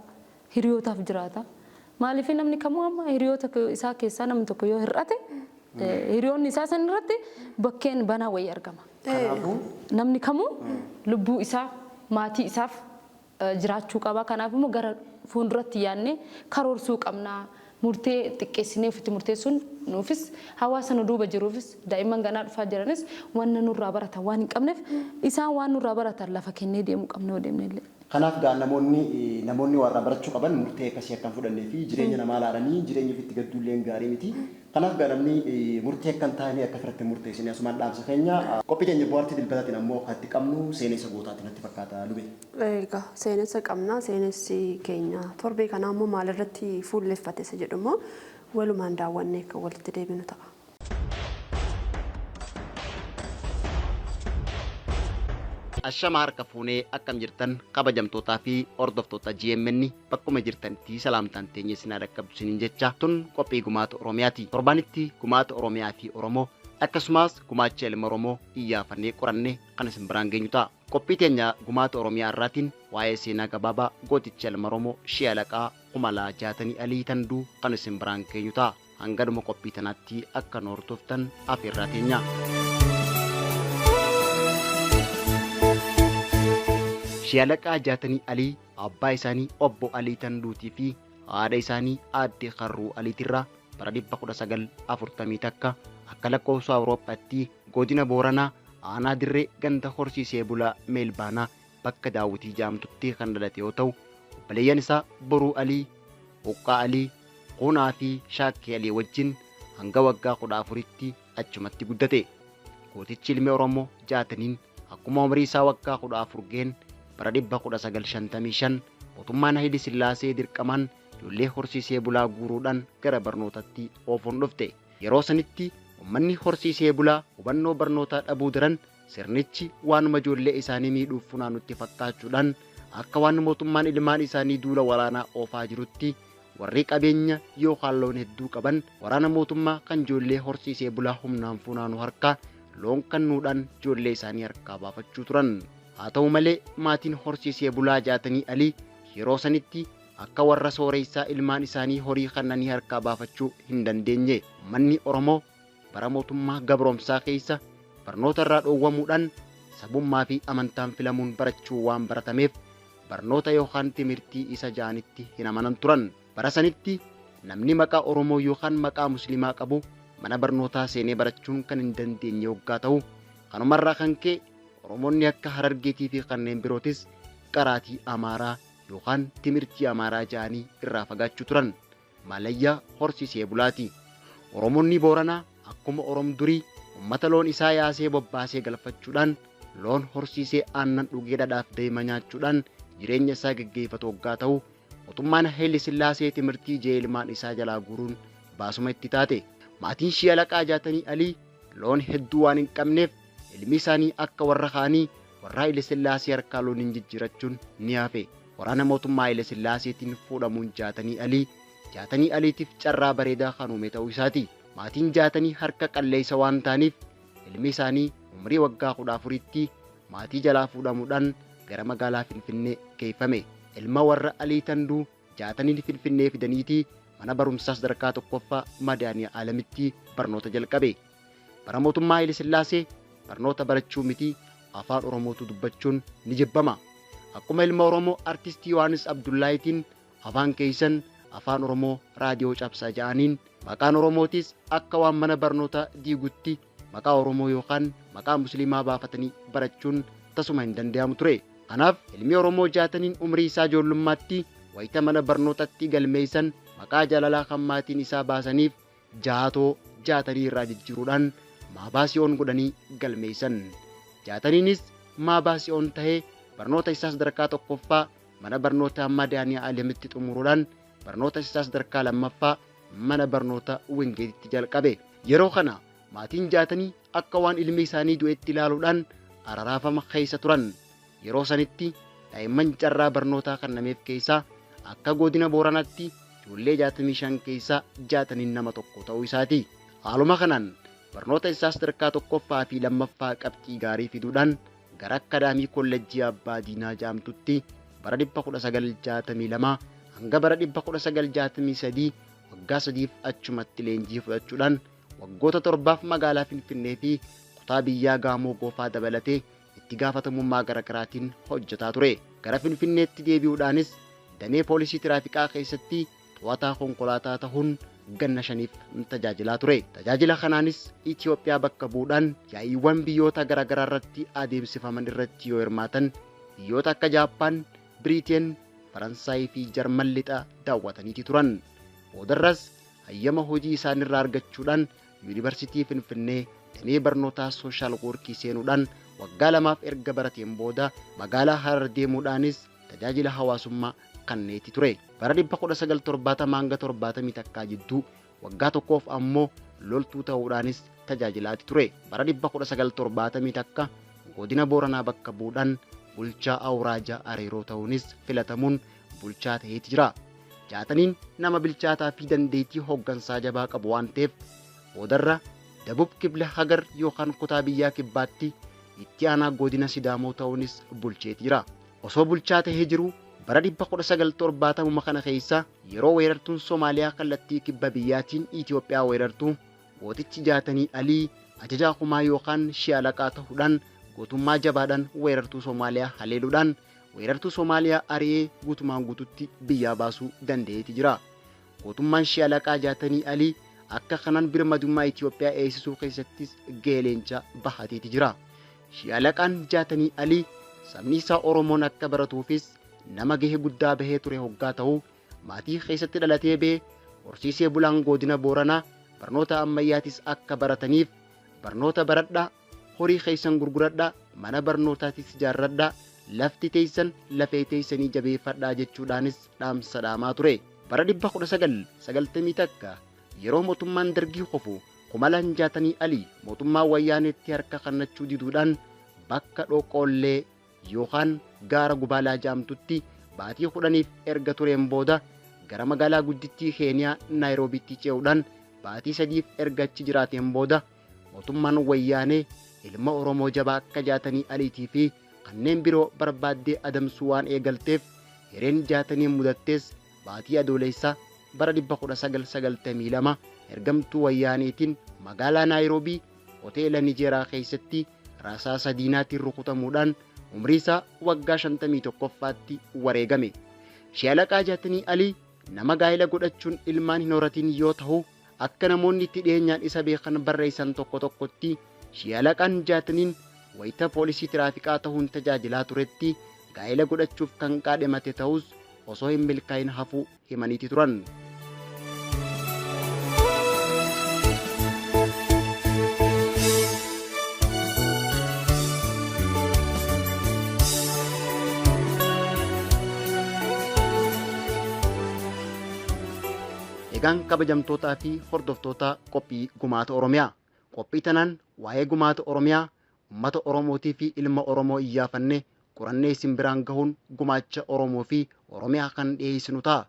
Speaker 3: hiriyootaaf jiraata. Maaliif namni kamuu amma hiriyoota isaa keessaa namni tokko yoo hir'ate hiriyoonni isaa san irratti bakkeen banaa wayii argama.
Speaker 4: Kanaafuu
Speaker 3: Namni kamuu lubbuu isaa maatii isaaf jiraachuu qaba. Kanaaf immoo gara fuulduratti yaadnee karoorsuu qabna. Murtee xiqqeessinee ofitti murteessuun nuufis hawaasa nu duuba jiruufis daa'imman ganaa dhufaa jiranis wanna nurraa baratan waan hin qabneef isaan waan nurraa baratan lafa kennee deemuu qabna yoo deemne illee.
Speaker 4: Kanaaf gaa namoonni namoonni warra barachuu qaban murtee akkasii akka hin fudhannee fi jireenya namaa laalanii jireenya ofiitti gadduu illee gaarii miti. Kanaaf gaa namni murtee akka hin taane akka ofirratti hin murteessine asumaan dhaamsa keenya. Qophii keenya bohaartii dilbataatiin ammoo kan itti qabnu seenessa gootaatiin natti fakkaata lube.
Speaker 2: Egaa seenessa qabna. Seenessi keenya torbee kanaa immoo maalirratti fuulleffate isa jedhu immoo walumaan daawwannee kan walitti deebinu ta'a.
Speaker 4: Ashama harka fuunee akkam jirtan kabajamtootaa fi hordoftoota GMN bakkuma jirtanitti salaamtaan teenye sinaa dhaqqabdu isiniin jecha tun qophii gumaata Oromiyaati. Torbaanitti gumaata Oromiyaa fi Oromoo akkasumas gumaacha ilma Oromoo iyyaafannee qorannee kan isin biraan geenyu ta'a. Qophii teenya gumaata Oromiyaa irraatiin waa'ee seenaa gabaabaa gooticha ilma Oromoo Shii Alaqaa Kumalaa Jaatanii Alii Tanduu kan isin biraan geenyu ta'a. Hangadhuma qophii tanaatti akka nu hordoftan afeerraa teenya. Shii Alaqaa Jaatanii Alii abbaa isaanii obbo Alii Tanduutii fi haadha isaanii aadde Karruu Aliitirraa bara 1941 akka lakkoofsa Awurooppaatti godina Booranaa aanaa dirree ganda horsiisee bulaa Meelbaanaa bakka daawwitii jaamtutti kan dhalate yoo ta'u obboleeyyan isaa Boruu Alii, Huqqaa Alii, Kuunaa fi Shaakkee Alii wajjin hanga waggaa 14tti achumatti guddate. Gootichi ilmi Oromoo Jaataniin akkuma umrii isaa waggaa 14 ga'een bara 1955 mootummaan Hayile Sillaasee dirqamaan ijoollee horsiisee bulaa guuruudhaan gara barnootatti oofuun dhufte. Yeroo sanitti uummanni horsiisee bulaa hubannoo barnootaa dhabuu daran sirnichi waanuma ijoollee isaanii miidhuuf funaanutti fakkaachuudhaan akka waan mootummaan ilmaan isaanii duula waraanaa oofaa jirutti warri qabeenya yookaan loon hedduu qaban waraana mootummaa kan ijoollee horsiisee bulaa humnaan funaanu harkaa loon kennuudhaan ijoollee isaanii harkaa baafachuu turan. Haa ta'u malee maatiin horsiisee bulaa Jaatanii Alii yeroo sanitti akka warra sooressaa ilmaan isaanii horii kennanii harkaa baafachuu hin dandeenye. Uummanni Oromoo bara mootummaa gabroomsaa keessa barnoota irraa dhoowwamuudhaan sabummaa fi amantaan filamuun barachuu waan baratameef barnoota yookaan timirtii isa ja'anitti hin amanan turan. Bara sanitti namni maqaa Oromoo yookaan maqaa Musliimaa qabu mana barnootaa seenee barachuun kan hin dandeenye hoggaa ta'u, kanumarraa kan ka'e Oromoonni akka Harargeetii fi kanneen birootis qaraatii Amaaraa yookaan timirtii Amaaraa ja'anii irraa fagaachuu turan. Malayyaa horsiisee bulaati. Oromoonni Booranaa akkuma Orom durii uummata loon isaa yaasee bobbaasee galfachuudhaan loon horsiisee aannan dhugee dhadhaaf deema nyaachuudhaan jireenya isaa geggeeffatu hoggaa ta'u, mootummaan Haayile Sillaasee timirtii jee ilmaan isaa jalaa guuruun baasuma itti taate. Maatiin Shii Alaqaa Jaatanii Alii loon hedduu waan hin qabneef ilmi isaanii akka warra kaanii warra Haayile Sillaasee harkaa loon hin jijjiirachuun ni hafe. Waraana mootummaa Haayile Sillaaseetiin fuudhamuun Jaatanii Alii Jaatanii Aliitiif carraa bareedaa kan uume ta'uu isaati. Maatiin Jaatanii harka qalleessa waan ta'aniif ilmi isaanii umrii waggaa 14tti maatii jalaa fuudhamuudhaan gara magaalaa Finfinnee geeffame. Ilma warra Alii Tanduu Jaataniin Finfinnee fidaniitii mana barumsaa sadarkaa tokkoffaa Madaaniyaa Alamitti barnoota jalqabe. Bara mootummaa Haayile Sillaasee barnoota barachuu miti afaan Oromootu dubbachuun ni jibbama. Akkuma ilma Oromoo artistii Yohaannis Abdullaahitiin afaan keessan afaan Oromoo raadiyoo cabsaa ja'aniin maqaan Oromootis akka waan mana barnoota diigutti maqaa Oromoo yookaan maqaa Musliimaa baafatanii barachuun tasuma hin danda'amu ture. Kanaaf ilmi Oromoo Jaataniin umrii isaa ijoollummaatti wayita mana barnootatti galmeessan maqaa jaalalaa kan maatiin isaa baasaniif Jaatoo Jaatanii irraa jijjiiruudhaan Maabaasiyoon godhanii galmeessan. Jaataniinis Maabaasiyoon tahee barnoota isaa sadarkaa tokkoffaa mana barnoota Madaaniyaa Alamitti xumuruudhaan barnoota isaa sadarkaa lammaffaa mana barnoota Wingeetitti jalqabe. Yeroo kana maatiin Jaatanii akka waan ilmi isaanii du'etti ilaaluudhaan araraafama keessa turan. Yeroo sanitti daa'imman carraa barnootaa kennameef keessaa akka godina Booranaatti ijoollee 65 keessaa Jaataniin nama tokko ta'uu isaati. Haaluma kanaan barnoota isaa sadarkaa tokkoffaa fi lammaffaa qabxii gaarii fiduudhaan gara akkaadaamii kolleejjii Abbaa Diinaa jedhamtutti bara 1962 hanga bara 1963 waggaa sadiif achumatti leenjii fudhachuudhaan waggoota torbaaf magaalaa Finfinnee fi kutaa biyyaa Gaamoo Goofaa dabalatee itti gaafatamummaa garaagaraatiin hojjetaa ture. Gara Finfinneetti deebi'uudhaanis damee poolisii tiraafikaa keessatti to'ataa konkolaataa ta'uun ganna 5 tajaajilaa ture. Tajaajila kanaanis Itoophiyaa bakka bu'uudhaan yaa'iiwwan biyyoota garaagaraa irratti adeemsifaman irratti yoo hirmaatan biyyoota akka Jaappaan, Biriteen, Faransaayii fi Jarman lixa daawwataniiti turan. Boodarras hayyama hojii isaanirraa argachuudhaan Yuunivarsiitii Finfinnee damee barnootaa sooshaal woorkii seenuudhaan waggaa 2 erga barateen booda magaalaa Harar deemuudhaanis tajaajila hawaasummaa kenneeti ture. Bara 1970 hanga 71 jidduu waggaa tokkoof ammoo loltuu ta'uudhaanis tajaajilaati ture. Bara 1971 godina Booranaa bakka bu'uudhaan bulchaa Awuraajaa Areeroo ta'uunis filatamuun bulchaa ta'eeti jira. Jaataniin nama bilchaataa fi dandeettii hooggansaa jabaa qabu waan ta'eef boodarra Dabub Kibla Hagar yookaan kutaa biyyaa kibbaatti itti aanaa godina Sidaamoo ta'uunis bulcheeti jira. Osoo bulchaa ta'ee jiru bara 1970 kana keessa yeroo weerartuun Somaaliyaa kallattii kibba biyyaatiin Itoophiyaa weerartu gootichi Jaatanii Alii ajajaa kumaa yookaan shii alaqaa ta'uudhaan gootummaa jabaadhaan weerartuu Somaaliyaa haleeluudhaan weerartuu Somaaliyaa ari'ee guutumaan guututti biyyaa baasuu danda'eeti jira. Gootummaan shii alaqaa Jaatanii Alii akka kanaan birmadummaa Itoophiyaa eegsisuu keessattis gahee leencaa bahateeti jira. Shii alaqaan Jaatanii Alii sabni isaa Oromoon akka baratuufis nama gahee guddaa bahee ture hoggaa ta'u maatii keessatti dhalatee ba'e horsiisee bulaan godina Booranaa barnoota ammayyaatis akka barataniif barnoota baradhaa, horii keessan gurguradhaa, mana barnootaatis ijaarradhaa, lafti teessan lafee teessanii jabeeffadhaa jechuudhaanis dhaamsa dhaamaa ture. Bara 1991 yeroo mootummaan Dargii qofu kumalaan Jaatanii Alii mootummaa Wayyaaneetti harka kennachuu diduudhaan bakka Dhoqollee yookaan gaara Gubaalaa jedhamtutti baatii 10 erga tureen booda gara magaalaa guddittii Keeniyaa Naayiroobiitti ce'uudhaan baatii 3 erga achi jiraateen booda mootummaan Wayyaanee ilma Oromoo jabaa akka Jaatanii Aliitii fi kanneen biroo barbaaddee adamsuu waan eegalteef hireen Jaatanii mudattees baatii Adoolessaa bara 1992 ergamtuu Wayyaaneetiin magaalaa Naayiroobii hoteela Nijeeraa keessatti rasaasa diinaatiin rukutamuudhaan Umrii isaa waggaa 51ffaatti wareegame. Shaalaqaa Jaatanii Alii nama gaa'ela godhachuun ilmaan hin horatin yoo ta'u, akka namoonni itti dhiyeenyaan isa beekan barreessan tokko tokkotti Shaalaqaan Jaataniin wayita poolisii tiraafikaa ta'uun tajaajilaa turetti gaa'ela godhachuuf kan qaadhimate ta'us osoo hin milkaa'in hafuu himaniiti turan. Egaan kabajamtootaa fi hordoftoota qophii Gumaata Oromiyaa. Qophii tanaan waa'ee Gumaata Oromiyaa, uummata Oromootii fi ilma Oromoo iyyaafanne qorannee isin biraan gahuun gumaacha Oromoo fi Oromiyaa kan dhiyeessinu ta'a.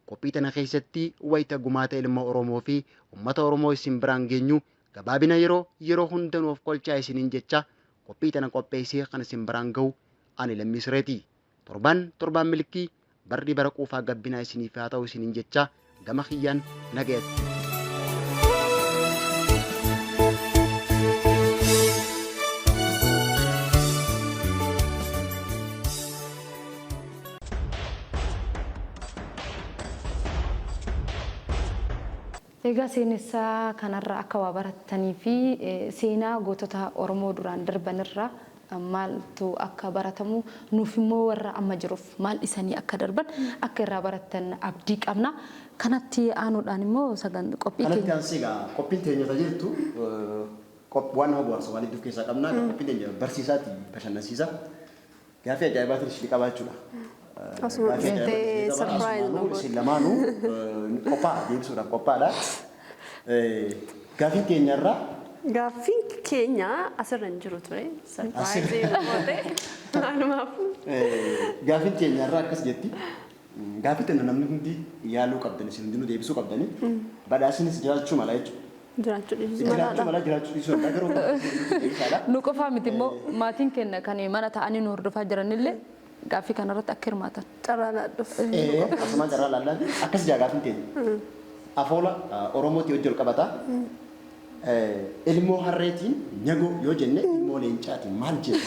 Speaker 4: Qophii tana keessatti wayita gumaata ilma Oromoo fi uummata Oromoo isin biraan geenyu gabaabina yeroo yeroo hunda nuuf kolchaa isiniin jecha qophii tana qopheessee kan isin biraan gahu ani Lammii Sireeti. Torban torbaan milkii barri bara quufaa gabbinaa isiniif haa ta'u isiniin jecha gama kiyyaan nagayatti.
Speaker 3: Egaa seenessaa kanarraa akka waa barattanii fi seenaa gootota Oromoo duraan darbanirraa maaltu akka baratamu, nuuf immoo warra amma jiruuf maal isanii akka darban akka irraa barattan abdii qabna. Kanatti aanuudhaan immoo sagan qophii
Speaker 4: Kanatti
Speaker 3: keenya.
Speaker 4: Aansee egaa qophiin teenya jirtu waan nama bohaarsu waan hedduu of keessaa qabna. Qophiin teenya barsiisaati, bashannansiisa. Gaaffii ajaa'ibaatiin isin qabaa jechuudha.
Speaker 2: Asuma
Speaker 4: Gaaffii
Speaker 2: dhuftee
Speaker 4: ajaa'ibaatiin isin qaba.
Speaker 2: surprise nu
Speaker 4: Asumaanuu
Speaker 2: goote.
Speaker 4: isin lamaanuu qophaa'aa, deebisuudhaaf qophaa'aadha. Gaaffiin keenyarraa
Speaker 2: Gaaffiin keenya asirra hin jiru ture. Surprise nu goote. Maalumaaf.
Speaker 4: Gaaffiin keenyarraa akkas jetti. Gaaffii tana namni hundi yaaluu qabdan, isin hundinuu deebisuu qabdani. Badhaasinis jiraachuu mala jechuudha.
Speaker 2: Jiraachuu dhiisuu
Speaker 4: Jiraachuu
Speaker 2: malaadha.
Speaker 4: mala, jiraachuu dhiisuu danda'a, garuu deebisaadha.
Speaker 3: Nu qofaa miti immoo, maatiin keenya kan mana taa'anii nu hordofaa jiranillee gaaffii kanarratti akka hirmaatan.
Speaker 2: Carraa laadhuuf.
Speaker 4: Asumaan carraa laallaati. Akkas jaa gaaffiin teenya. Afoola Oromootii wajji wal qabata. Ilmoo harreetiin nyagoo yoo jenne, ilmoo leencaatiin maal jenna?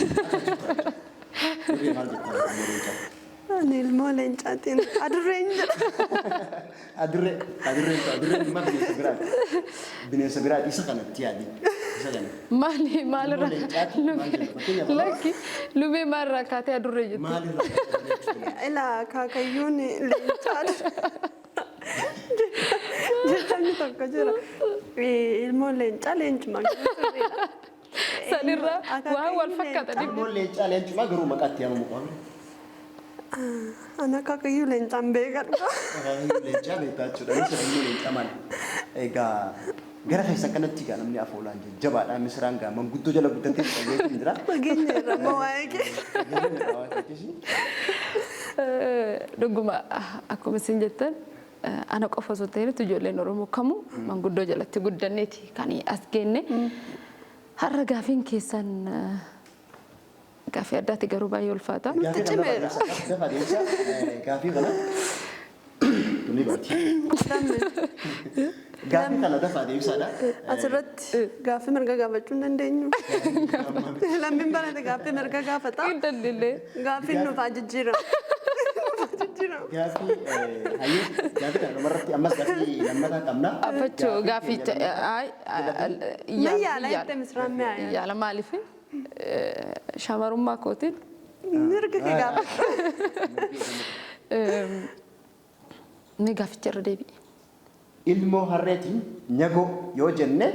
Speaker 4: Maal jettaa ilmoo leencaatiin?
Speaker 2: Ani ilmoo leencaatiin adurreen jedha.
Speaker 4: Adurree, adurreen, adurreen immoo bineensa biraati. Bineensa biraati, isa kanatti yaadi. Isa kana.
Speaker 3: Maali maalirraa
Speaker 4: Ilmoo leencaatiin maal jenna? Fakkeenyaaf
Speaker 3: Lakki, lubee, maalirraa kaatee adurree jetti?
Speaker 4: Maalirraa kaatee adurree jechuudha?
Speaker 2: Ilaa, akaakayyuun leencaadha. Jechamni tokko jira. Ilmoon leencaa leencuma, garuu sirriidha.
Speaker 3: Sanirraa waan wal fakkaata.
Speaker 4: Ilmoon leencaa leencuma, garuu maqaa itti yaamamu qaba.
Speaker 2: Ani akaakayyuu leencaan beeka dhugaa.
Speaker 4: Akaakayyuu leencaa beektaa jechuudha. Innis ilmoo leencaa maali? Egaa gara keessan kanatti egaa namni afoolaan jajjabaadha. Misiraan gaa manguddoo jala guddatee dhageetiin jira.
Speaker 2: Fageenya irra immoo waa'ee kee.
Speaker 3: Dhuguma, akkuma isin jettan, ana qofa osoo ta'in ijoolleen Oromoo kamuu manguddoo jalatti guddanneeti kan as geenne. Har'a gaafiin keessan gaaffii addaati, garuu baay'ee ulfaata.
Speaker 4: Gaaffii kana
Speaker 2: Cimeera.
Speaker 4: dafa deemsa. Gaaffii kana tuni baati. Gaaffii kana dafa deemsaadha.
Speaker 2: Asirratti gaaffii mirga gaafachuu hin dandeenyu. Lammiin barate gaaffii mirga gaafata.
Speaker 3: Hin dandeenye.
Speaker 2: Gaaffiin nuuf haa jijjiiramu. Nuuf haa jijjiiramu.
Speaker 4: Gaaffii hayyuu, gaaffii kana dhumarratti ammas gaaffii lammataa qabna.
Speaker 3: Affachuu gaafficha.
Speaker 2: Nan yaala jettee misiraan mi'aa yaala.
Speaker 3: Yaala, maaliif shamarummaa kootiin
Speaker 2: Mirga kee gaafadhu.
Speaker 3: Mee gaafficha irra deebi'i.
Speaker 4: Ilmoo harreetiin nyagoo yoo jenne,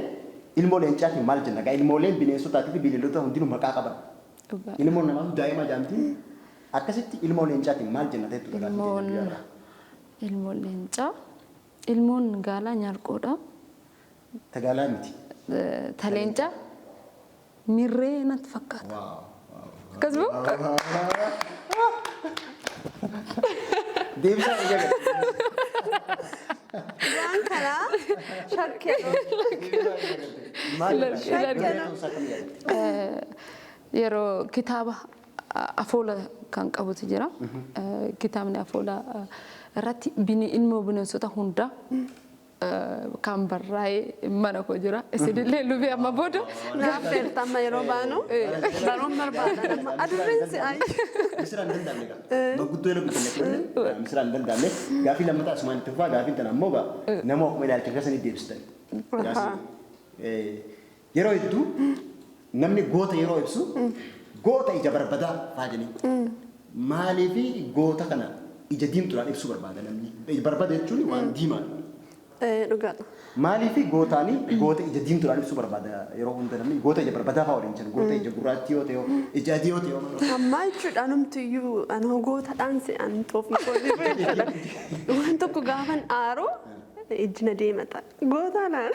Speaker 4: ilmoo leencaatiin maal jenna? Egaa ilmooleen bineensotaatii fi bineeldota hundinuu maqaa qaban. Ilmoon namaatu daa'ima jaamtiin, akkasitti ilmoo leencaatiin maal jenna ta'ettu gaaffii keenya guyyaarraa.
Speaker 3: Ilmoon leencaa, ilmoon gaalaa nyaarqoodha.
Speaker 4: Tagaalaa miti.
Speaker 3: Ta leencaa mirree natti fakkaata. Akkasuma.
Speaker 4: Deebisaa ija gadi.
Speaker 2: Waan kanaa shakkee.
Speaker 4: Maal
Speaker 3: Shakkee.
Speaker 4: jenna?
Speaker 3: Yeroo kitaaba afoola kan qabutu jira. Kitaabni afoola irratti ilmoo bineensota hundaa Kan barraa'ee mana koo jira. Isinillee lubee amma booda.
Speaker 2: Naaf feerta amma yeroo baanu baruun barbaada. Amma adurreen si ayi.
Speaker 4: Misira hin danda'amne gaa. Maguddoo yeroo guddanne kun misira hin danda'amne. Gaaffii lammataa asumaan itti fufaa, gaaffiin tana ammoo gaa nama akkuma ilaalcha keessanii deebistan. Yeroo hedduu namni goota yeroo ibsu goota ija barbadaa faa jedhanii. Maaliif goota kana ija diimtuudhaan ibsuu barbaada namni? Ija barbada jechuun waan diimaadha.
Speaker 2: Dhugaadha.
Speaker 4: Maaliif gootaanii goota ija diimtuudhaan ibsuu barbaada yeroo hunda namni? Goota ija barbadaa fa'aa waliin jiran, goota ija gurraattii yoo ta'e, ija adii yoo ta'e maal?
Speaker 2: Ammaa jechuudha numti iyyuu anoo gootadhaan se'an xoofii koolii jechuudha. Waan tokko gaafan aaru ijji na deemata. Gootaa naan.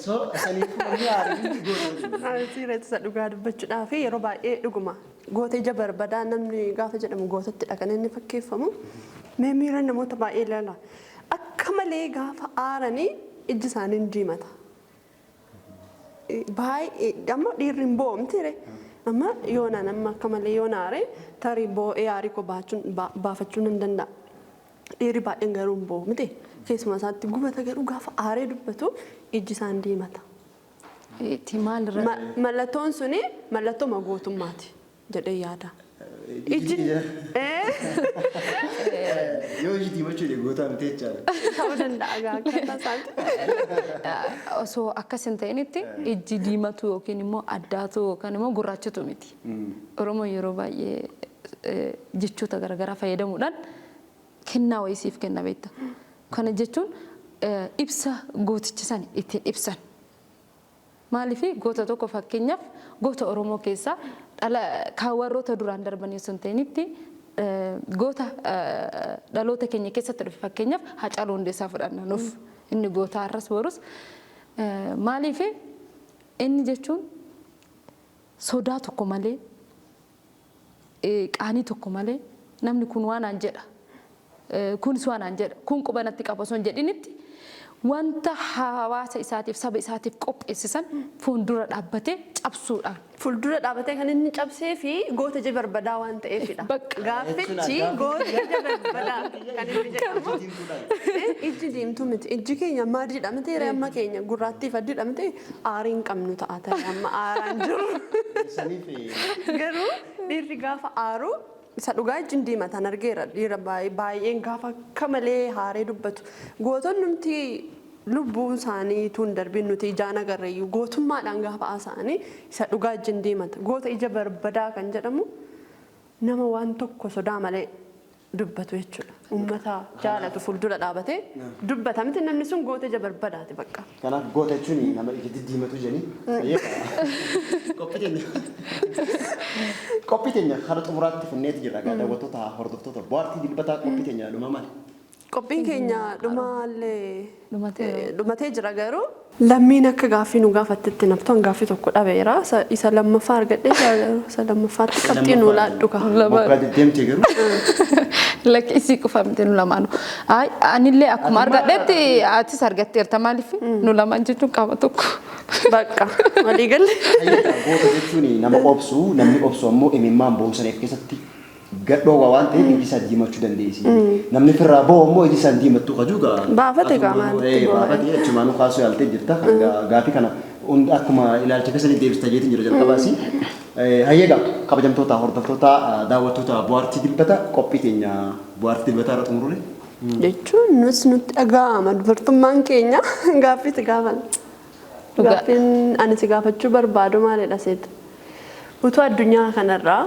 Speaker 4: So saniifuu namni aare hundi goota.
Speaker 2: Asirratti isa dhugaa dubbachuudhaaf yeroo baay'ee dhuguma goota ija barbadaa namni gaafa jedhamu gootattidha kan inni fakkeeffamu. Mee miira namoota baay'ee ilaala. Akka malee gaafa aaranii ijji isaanii hin diimata. Baay'ee amma dhiirri hin bo'oomtire. Amma yoonaan amma akka malee yoon aare tarii boo'ee aarii koo baafachuun hin danda'a. Dhiirri baay'een garuu hin bo'u miti. Keessumaa isaatti gubata, garuu gaafa aaree dubbatu ijji isaan diimata.
Speaker 3: Itti maalirra?
Speaker 2: Mallattoon suni mallattoo gootummaati jedhee yaada. Ijji
Speaker 4: Yoo iji diimachuu jedhe gootaa miti jechaadha.
Speaker 2: Ta'uu danda'a gaa akkaataa isaati.
Speaker 3: Osoo akkas hin ta'initti ijji diimatu yookiin immoo addaatu yookaan immoo gurraachatu miti. Oromoon yeroo baay'ee jechoota garaagaraa fayyadamuudhaan kennaa wayii siif kenna beekta. Kana jechuun ibsa gooticha sana ittiin ibsan. Maaliif goota tokko, fakkeenyaaf goota Oromoo keessaa dhala kan warroota duraan darbanii osoo hin ta'initti goota dhaloota keenya keessatti dhufe, fakkeenyaaf Haacaaluu Hundeessaa fudhanna nuuf inni goota har'as borus. Maaliif inni jechuun sodaa tokko malee, qaanii tokko malee, namni kun waan aan jedha, kunis waan aan jedha, kun quba natti qaba osoo hin jedhinitti wanta hawaasa isaatiif saba isaatiif qopheessisan fuuldura dhaabbatee cabsuudhaan.
Speaker 2: Fuuldura dhaabbatee kan inni cabsee fi goota ija barbadaa waan ta'eefidha.
Speaker 3: Bakka.
Speaker 2: Gaaffichi goota ija barbadaa kan inni jedhamu. Ijji diimtuu miti. Ijji keenya amma adiidha miti, amma keenya gurraattii fi adiidha miti, aarii hin qabnu ta'a ta'e amma aaraan jiru.
Speaker 4: Saniif
Speaker 2: Garuu dhiirri gaafa aaru isa dhugaa ijji diimatan argeera. Dhiira baay'een gaafa akka malee haaree dubbatu. Gootonni nuti lubbuun isaanii tun darbin nuti ijaan agarreeyyuu gootummaadhaan gaafa haasa'anii isa dhugaa ijji diimata. Goota ija barbadaa kan jedhamu nama waan tokko sodaa malee dubbatu jechuudha. Uummata jaalatu fuuldura dhaabatee dubbata miti, namni sun goota ija barbadaati bakka.
Speaker 4: Kanaaf goota jechuun nama ija diddiimatu jedhanii. Qophii teenya kara xumuraatti funneeti jirra. Egaa daawwattoota, hordoftoota Bohaartii Dilbataa, qophii teenya dhuma maali?
Speaker 2: Qophiin keenya dhumaallee
Speaker 3: Dhumatee
Speaker 2: dhumatee jira, garuu lammiin akka gaaffii nu gaafattetti naftoon gaaffii tokko dhabeera. Isa lammaffaa argadhee jira, garuu isa lammaffaatti qabxii nu laadhu ka.
Speaker 4: Moggaa deddeemtee garuu.
Speaker 3: Lakki, isii qofa miti, nu lamaanu. Ay, anillee akkuma argadhetti atis argatteerta, maaliif nu lamaan jechuun qaama tokko.
Speaker 2: Bakka walii galle.
Speaker 4: Goota jechuun nama obsu, namni obsu ammoo imimmaan boonsaniif keessatti gadhoowwa waan ta'eef iji isaa diimachuu dandeessi. Namni firraa bo'u ammoo iji isaa diimattuu kajuu gaa.
Speaker 2: Baafate gaa maalitti bo'e?
Speaker 4: Baafate achumaanuu kaasuu yaaltee jirta. Gaafii kana hunda akkuma ilaalcha keessatti deebista jeetiin jira jalqabaasi. Hayyee gaa kabajamtoota, hordoftoota, daawwattoota Bohaartii Dilbata, qophii teenya Bohaartii Dilbataa irra xumurure.
Speaker 2: Jechuun nus nutti dhaga'ama dubartummaan keenya gaaffii si gaafan.
Speaker 3: Dhugaa.
Speaker 2: Gaaffiin ani si gaafachuu barbaadu maalidha seet? Utuu addunyaa kanarraa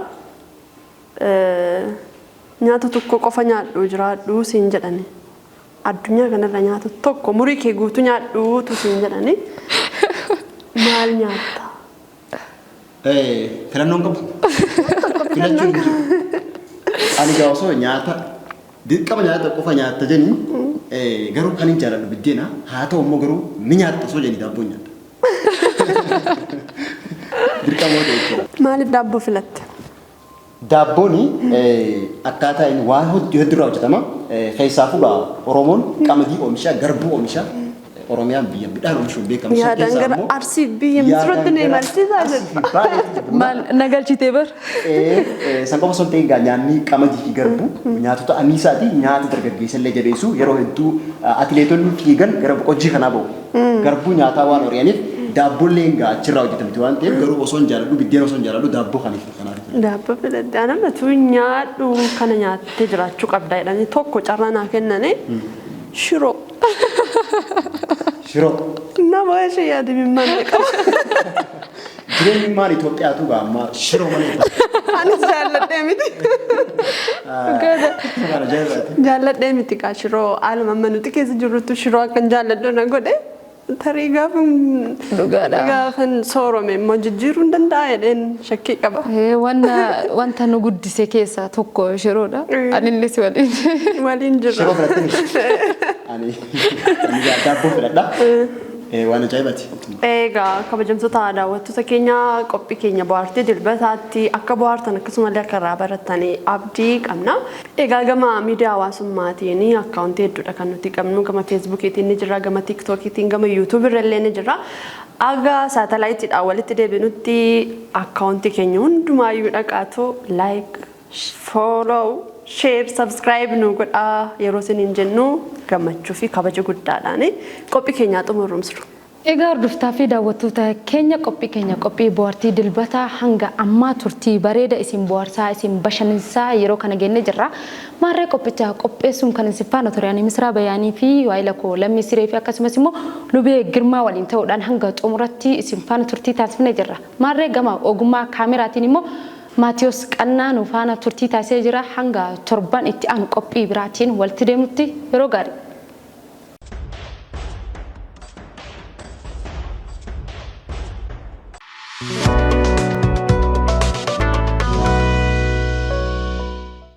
Speaker 2: nyaata tokko qofa nyaadhu jiraadhu siin jedhani. Addunyaa kanarra nyaata tokko murii kee guutuu nyaadhuutu siin jedhani. Maal nyaatta?
Speaker 4: Filannoon qabu. Filachuun hin jiru. Ani gaa osoo nyaata dirqama nyaata qofa nyaatta jedhanii, garuu kan hin jaaladhu biddeena haa ta'u immoo, garuu ni nyaatta osoo jedhanii daabboon nyaadha. Dirqama yoo ta'e jechuudha.
Speaker 2: Maaliif daabboo filatte?
Speaker 4: Daabboon akkaataa inni waan hedduu irraa hojjetama. Keessaafuu gaa Oromoon qamadii oomisha, garbuu oomisha. Oromiyaan biyya midhaan oomishuun beekamtu. San
Speaker 2: Yaadaan
Speaker 4: keessaa
Speaker 2: gara
Speaker 4: immoo
Speaker 2: Arsii biyya Misirootti
Speaker 4: yaadaan
Speaker 2: na
Speaker 4: gara
Speaker 2: imalchiisaa
Speaker 4: Arsii
Speaker 2: jirta.
Speaker 4: fi Baaleetti buna.
Speaker 3: Maal na galchitee bar?
Speaker 4: San qofa osoo hin ta'in egaa nyaanni qamadii fi garbuu nyaatota anniisaati. Nyaata dargaggeessa illee jabeessu yeroo hedduu atileetonni fiigan gara boqojjii kanaa ba'u. Garbuu nyaataa waan hori'aniif daabboollee egaa achirraa hojjetamti waan ta'eef garuu osoo hin jaaladhu biddeen osoo hin jaaladhu daabboo kaniif kanaaf.
Speaker 2: Daabboo filadhe. Anama tu nyaadhu kana nyaattee jiraachuu qabda jedhanii tokko carraa naa kennanii shiroo.
Speaker 4: Shiroo.
Speaker 2: Nama ishee yaade mimmaan qaba.
Speaker 4: Jireenyi maal Itoophiyaatu gaa amma shiroo malee.
Speaker 2: Anis jaalladhee miti.
Speaker 4: Waan ajaa'ibaati.
Speaker 2: Jaalladhee miti kaa shiroo haaluma amma nuti keessa jirrutti shiroo akkan jaalladhu na godhe. Tarii gaafa
Speaker 3: Dhugaadha.
Speaker 2: gaafan soorome immoo jijjiiruu hin danda'a jedheen shakkii qaba.
Speaker 3: Wanta nu guddise keessaa tokko shiroodha. Anillee si waliin.
Speaker 2: Waliin jirra.
Speaker 4: Shiroo filattee ani ani daabboo filadha. Waan ajaa'ibaati.
Speaker 2: Egaa kabajamtoota daawwattoota keenya qophii keenya bohaartii dilbataatti akka bohaartan akkasumallee akka irraa baratanii abdii qabna. Egaa gama miidiyaa hawaasummaatiin akkaawuntii hedduudha kan nuti qabnu gama feesbuukiitiin ni jira gama tiiktookiitiin gama yuutuubii irra ni jira. Aga saatalaayitiidhaan walitti deebinutti akkaawuntii keenya hundumaayyuu dhaqaatu like, follow, share, subscribe nu godhaa yeroo isiniin jennu gammachuu fi kabaja guddaadhaan qophii keenyaa xumurumsiru.
Speaker 3: Egaa hordoftaa fi daawwattoota keenya qophii keenya qophii bohaartii dilbataa hanga ammaa turtii bareeda isin bohaarsaa isin bashannansiisaa yeroo kana geenne jirra. Maarree qophicha qopheessuun kan isin faana ture ani Misraa Bayaanii fi waayila koo Lammii Siree fi akkasumas immoo Lubee Girmaa waliin ta'uudhaan hanga xumuratti isin faana turtii taasifnee jirra. Maarree gama ogummaa kaameraatiin immoo Maatiyos Qannaa nu faana turtii taasisee jira hanga torban itti aanu qophii biraatiin walitti deemutti yeroo gaarii.